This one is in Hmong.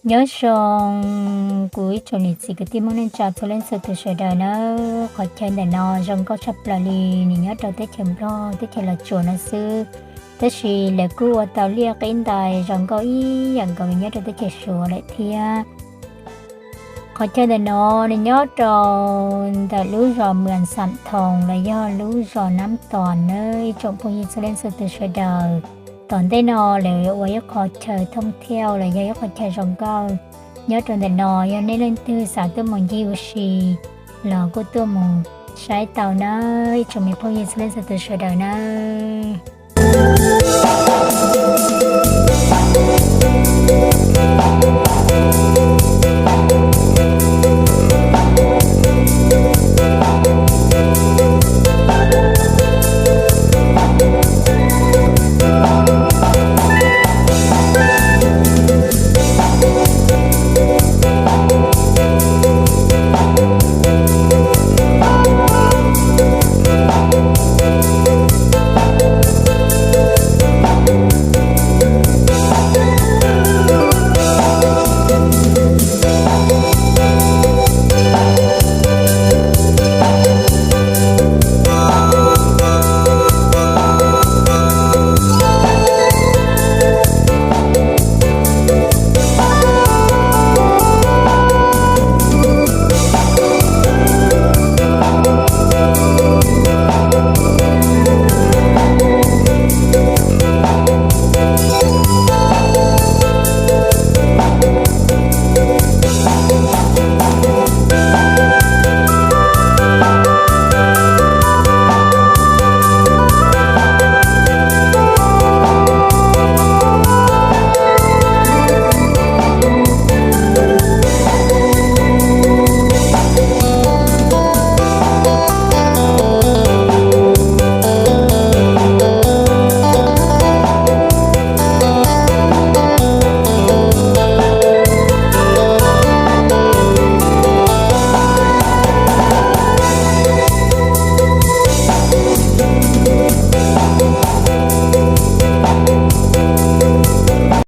Nyob zoo kuv ib tsoom niam txiv kwv tij Hmoob neej tsa txhua leej txhua tus sawv daws nawb. Qhov chaw ntawm no zoo nkauj tshaj plaws li, nws nyob rau teb chaws Nplog teb chaws Los Tsuas no xwb, tab sis lawv kuj ua tau liaj qib ntais zoo nkauj ib yam nkaus li nyob rau teb chaws Suav lawm thiab. Qhov chaw ntawm no nws nyob rau ntawm lub zos Mws Xam Thoos los yog lub zos Nab Tos nawb ib tsoom phooj ywg txhua leej txhua tus sawv daws. Tom ntej no lawv ua ib qho chaw thooj thiauj los yog ib qho chaw zoo nkauj nyob rau ntawm no, yog nej leej twg xav tuaj mus ncig ua si los kuj tuaj mus saib tau nawb ib tsoom me phooj ywg txhua leej txhua tus sawv daws nawb.